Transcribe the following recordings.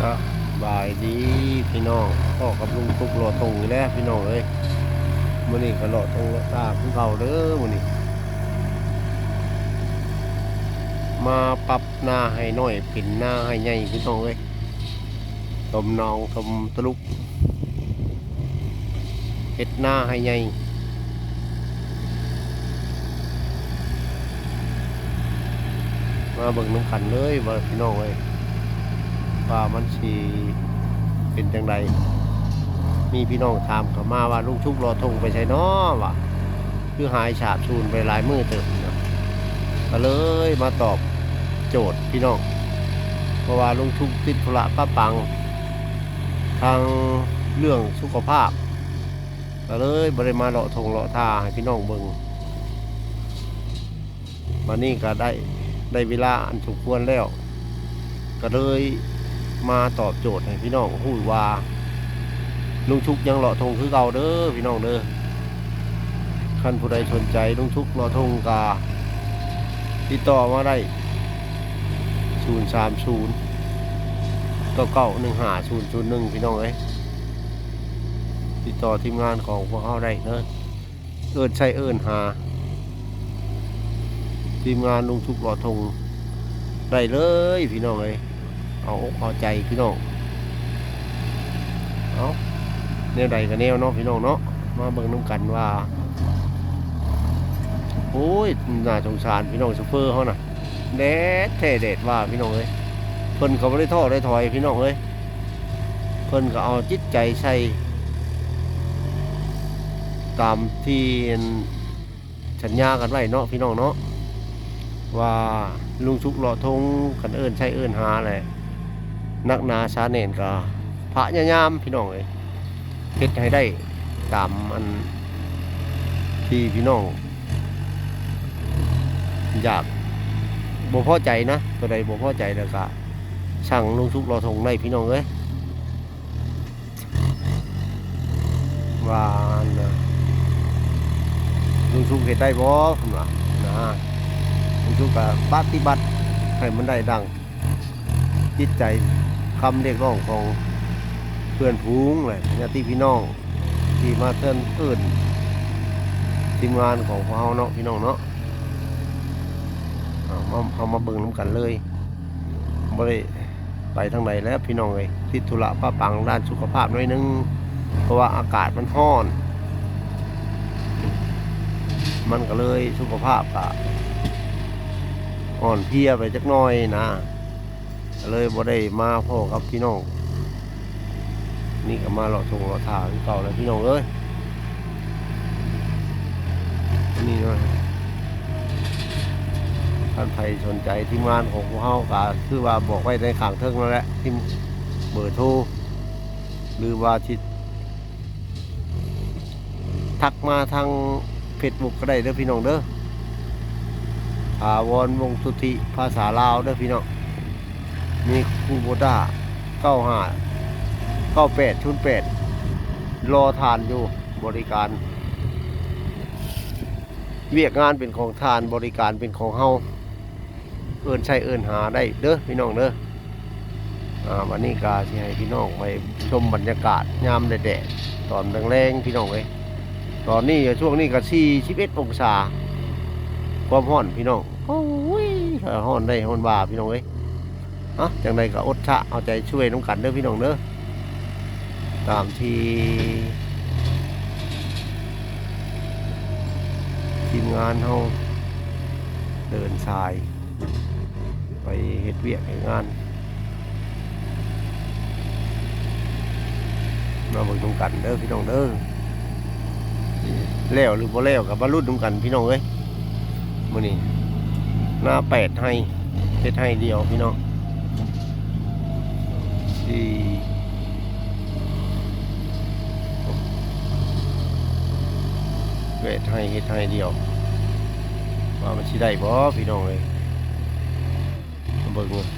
ສະບາຍດີພີ່ນ້ອງ, ພໍ້ກັບລຸງຕຸກເລາະທົ່ງອີກແລ້ວພີ່ນ້ອງເອີຍ. ມື້ນີ້ກໍເລາະທົ່ງເລາະທ່າຄືເກົ່າເດີມື້ນີ້. ມາປັບນາໄຮ່ນ້ອຍເປັນນາໄຮ່ໃຫຍ່ພີ່ນ້ອງເອີຍ. ຖົມໜອງຖົມຕະລຸກ ເຮັດນາໄຮ່ໃຫຍ່. ມາເບິ່ງນຳກັນເລີຍວ່າພີ່ນ້ອງເອີຍ ວ່າມັນຊິເປັນຈັ່ງໃດ. ມີພີ່ນ້ອງຖາມເຂົ້າມາວ່າ ລຸງຊຸກເລາະທົ່ງໄປໃສນໍ ວ່າ ຄືຫາຍສາບສູນໄປຫຼາຍມື້ເຕີບເນາະ. ກໍເລີຍມາຕອບໂຈດພີ່ນ້ອງ ເພາະວ່າລຸງຊຸກຕິດທຸລະປະປັງທາງເລື່ອງສຸຂະພາບ ກໍເລີຍບໍ່ໄດ້ມາເລາະທົ່ງເລາະທ່າໃຫ້ພີ່ນ້ອງເບິ່ງ. ບັດນີ້ກໍໄດ້ ໄດ້ເວລາອັນສົມຄວນແລ້ວ ກໍເລີຍມາຕອບໂຈດໃຫ້ພີ່ນ້ອງຮູ້ວ່າ ລຸງຊຸກຍັງເລາະທົ່ງຄືເກົ່າເດີພີ່ນ້ອງເດີ. ຄັນຜູ້ໃດສົນໃຈລຸງຊຸກເລາະທົ່ງກໍຕິດຕໍ່ມາໄດ້ ສູນສາມສູນ ເກົ້າເກົ້າໜຶ່ງຫ້າສູນສູນໜຶ່ງ ພີ່ນ້ອງເອີຍ. ຕິດຕໍ່ທີມງານຂອງພວກເຮົາໄດ້ເດີ. ເອີ້ນໃຊ້ເອີ້ນຫາທີມງານລຸງຊຸກເລາະທົ່ງໄດ້ເລີຍພີ່ນ້ອງເອີຍ. ເອົາອົກເອົາໃຈພີ່ນ້ອງ. ເອົາ ແນວໃດກໍແນວເນາະພີ່ນ້ອງເນາະ. ມາເບິ່ງນຳກັນວ່າ ໂອ້ຍ ໜ້າສົງສານພີ່ນ້ອງໂຊເຟີເຮົານະ. ແດດແທ້ແດດວ່າພີ່ນ້ອງເອີຍ. ເພິ່ນກໍບໍ່ໄດ້ທໍ້ໄດ້ຖອຍພີ່ນ້ອງເອີຍ. ເພິ່ນກໍເອົາຈິດໃຈໃສ່ຕາມທີ່ອັນສັນຍາກັນໄວ້ເນາະພີ່ນ້ອງເນາະ ວ່າລຸງຊຸກເລາະທົ່ງ ຄັນເອີ້ນໃຊ້ເອີ້ນຫາແຫຼະ ໜັກໜາສາແໜ້ນ ກໍພະຍາຍາມພີ່ນ້ອງເອີຍ ເຮັດໃຫ້ໄດ້ຕາມອັນທີ່ພີ່ນ້ອງຢາກ ບໍ່ພໍໃຈນະ. ຕົວໃດບໍ່ພໍໃຈແລ້ວກໍສັ່ງລຸງຊຸກເລາະທົ່ງໄດ້ພີ່ນ້ອງເອີຍ. ວ່ານະ ລຸງຊຸກເຮັດໄດ້ບໍ່ ເພິ່ນວ່ານະ. ລຸງຊຸກກໍປະຕິບັດໃຫ້ມັນໄດ້ດັ່ງຈິດໃຈ ຄຳຮຽກຮ້ອງຂອງເພື່ອນຝູງ ແລະ ຍາດຕິພີ່ນ້ອງ ທີ່ມາເຊີນເອີ້ນທີມງານຂອງພວກເຮົາເນາະ ພີ່ນ້ອງເນາະ. ເອົາ ມາ ເຮົາມາເບິ່ງນຳກັນເລີຍ. ບໍ່ໄດ້ໄປທາງໃດແລ້ວພີ່ນ້ອງເອີຍ, ຕິດທຸລະປະປັງດ້ານສຸຂະພາບໜ້ອຍໜຶ່ງ ເພາະວ່າອາກາດມັນຮ້ອນ ມັນກໍເລີຍສຸຂະພາບກະອ່ອນເພຍໄປຈັກໜ້ອຍນະ, ກໍເລີຍບໍ່ໄດ້ມາພໍ້ກັບພີ່ນ້ອງ. ນີ້ກໍມາເລາະທົ່ງເລາະທ່າຄືເກົ່າແຫຼະພີ່ນ້ອງເອີຍ. ນີ້ນະ ທ່ານໃຜສົນໃຈທີມງານຂອງພວກເຮົາກໍຄືວ່າບອກໄວ້ໃນຂ້າງເທິງນັ້ນແຫຼະ ທີ່ເບີໂທ ຫຼືວ່າຊິທັກມາທາງເຟສບຸກກໍໄດ້ເດີພີ່ນ້ອງເດີ. ຖາວອນ ວົງສຸທິ ພາສາລາວເດີພີ່ນ້ອງ. ມີຄູໂບຕ້າ ເກົ້າຫ້າ ເກົ້າແປດ ສູນແປດ ລໍທ່ານຢູ່. ບໍລິການ ວຽກງານເປັນຂອງທ່ານ, ບໍລິການເປັນຂອງເຮົາ, ເອີ້ນໃຊ້ເອີ້ນຫາໄດ້ເດີພີ່ນ້ອງເດີ. ອ່າ ວັນນີ້ກໍຊິໃຫ້ພີ່ນ້ອງໄປຊົມບັນຍາກາດຍາມແດດໆ ຕອນແລງໆ ພີ່ນ້ອງເອີຍ. ຕອນນີ້ ຊ່ວງນີ້ກໍສີ່ສິບເອັດອົງສາ ຄວາມຮ້ອນພີ່ນ້ອງ. ໂອ້ຍ ຮ້ອນໄດ້ຮ້ອນວ່າພີ່ນ້ອງເອີຍ. ເອົາ ຈັ່ງໃດກໍອົດຊະເອົາໃຈຊ່ວຍນຳກັນເດີພີ່ນ້ອງເດີ. ຕາມທີ່ທີມງານເຮົາເດີນສາຍໄປເຮັດວຽກເຮັດງານ ມາເບິ່ງນຳກັນເດີພີ່ນ້ອງເດີ. ແລ້ວຫຼືບໍ່ແລ້ວກໍມາລຸ້ນນຳກັນພີ່ນ້ອງເອີຍ. ມື້ນີ້ນາແປດໄຮ່ ເຮັດໄຮ່ດຽວພີ່ນ້ອງ. ສີ່ ແປດໄຮ່ ເຮັດໄຮ່ດຽວ ວ່າມັນຊິໄດ້ບໍ່ພີ່ນ້ອງເອີຍ. ມາເບິ່ງເບິ່ງ. ເ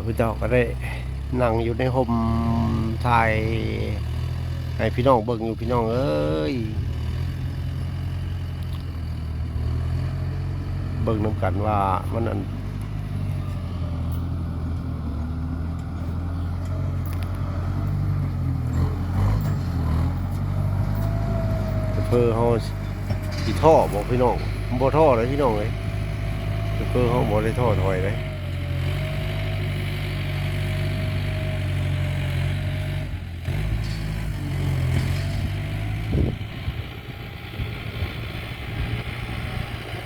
ຜູ້ເຈົ້າກໍໄດ້ນັ່ງຢູ່ໃນຮົ່ມ ຖ່າຍໃຫ້ພີ່ນ້ອງເບິ່ງຢູ່ ພີ່ນ້ອງເອີຍ. ເບິ່ງນຳກັນວ່າມັນອັນ ໂຊເຟີເຮົາຊິທໍ້ບໍ່ພີ່ນ້ອງ? ບໍ່ທໍ້ເດ້ພີ່ນ້ອງເອີຍ, ໂຊເຟີເຮົາບໍ່ໄດ້ທໍ້ຖອຍເດ້.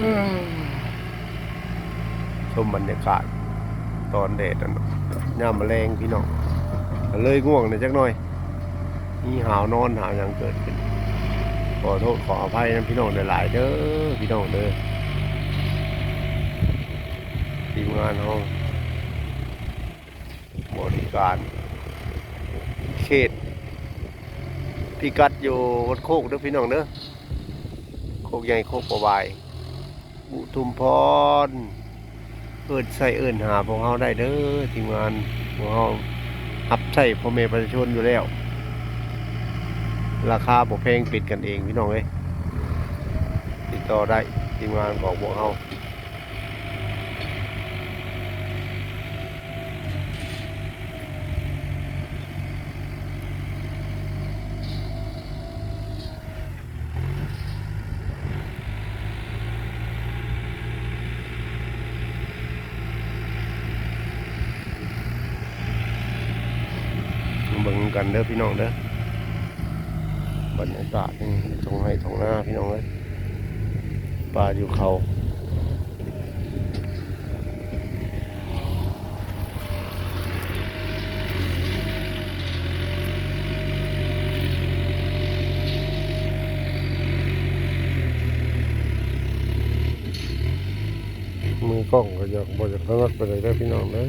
ອືມ ຊົມບັນຍາກາດຕອນແດດອັນ ຍາມມະແລງພີ່ນ້ອງ, ກໍເລີຍງ່ວງແດ່ຈັກໜ່ອຍ, ມີຫາວນອນຫາວຫຍັງເກີດຂຶ້ນ. ຂໍໂທດຂໍອະໄພນຳພີ່ນ້ອງຫຼາຍໆເດີ ພີ່ນ້ອງເດີ. ທີມງານເຮົາ ບໍລິການເຂດ ພິກັດຢູ່ວັດໂຄກເດີພີ່ນ້ອງເດີ, ໂຄກໃຫຍ່ ໂຄກປະຫວາຍ ອຸທຸມພອນ. ເອີ້ນໃຊ້ເອີ້ນຫາພວກເຮົາໄດ້ເດີ ທີມງານ ພວກເຮົາຮັບໃຊ້ພໍ່ແມ່ປະຊາຊົນຢູ່ແລ້ວ. ລາຄາບໍ່ແພງ ເປັນກັນເອງພີ່ນ້ອງເອີຍ, ຕິດຕໍ່ໄດ້ ທີມງານຂອງພວກເຮົາ. ມາເບິ່ງນຳກັນເດີພີ່ນ້ອງເດີ, ບັນຍາກາດນີ້ ທົ່ງໄຮ່ທົ່ງນາພີ່ນ້ອງເອີຍ, ປ່າຢູ່ເຂົາ. ມືກ້ອງກໍຢາກ ບໍ່ຢາກຖະໜັດປານໃດເດີພີ່ນ້ອງເດີ.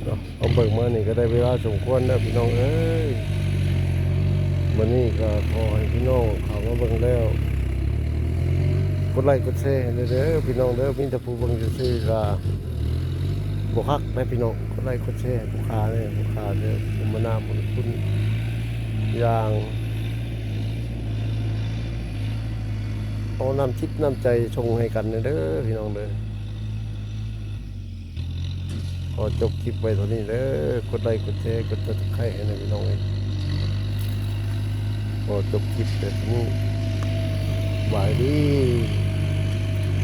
ເນາະ ເອົາເບິ່ງມານີ້ກໍໄດ້ເວລາສົມຄວນແລ້ວພີ່ນ້ອງເອີຍ. ມື້ນີ້ກໍຂໍໃຫ້ພີ່ນ້ອງເຂົ້າມາເບິ່ງແລ້ວ ກົດໄລກົດແຊໃຫ້ແດ່ເດີພີ່ນ້ອງເດີ. ມີແຕ່ຜູ້ເບິ່ງຊື່ໆກໍບໍ່ຄັກໃດພີ່ນ້ອງ, ກົດໄລກົດແຊໃຫ້ຜູ້ຂ້າແດ່ ຜູ້ຂ້າເດີ. ຄຸມມະນາບຸນຄຸນຢ່າງ ເອົານ້ຳຈິດນ້ຳໃຈສົ່ງໃຫ້ກັນແດ່ເດີພີ່ນ້ອງເດີ. ຂໍຈົບຄລິບໄວ້ເທົ່ານີ້ເດີ. ກົດໄລກົດແຊ ກົດ Subscribe ໃຫ້ແດ່ພີ່ນ້ອງເອີຍ. ຂໍຈົບຄລິບແຕ່ເທົ່ານີ້. ສະບາຍດີ.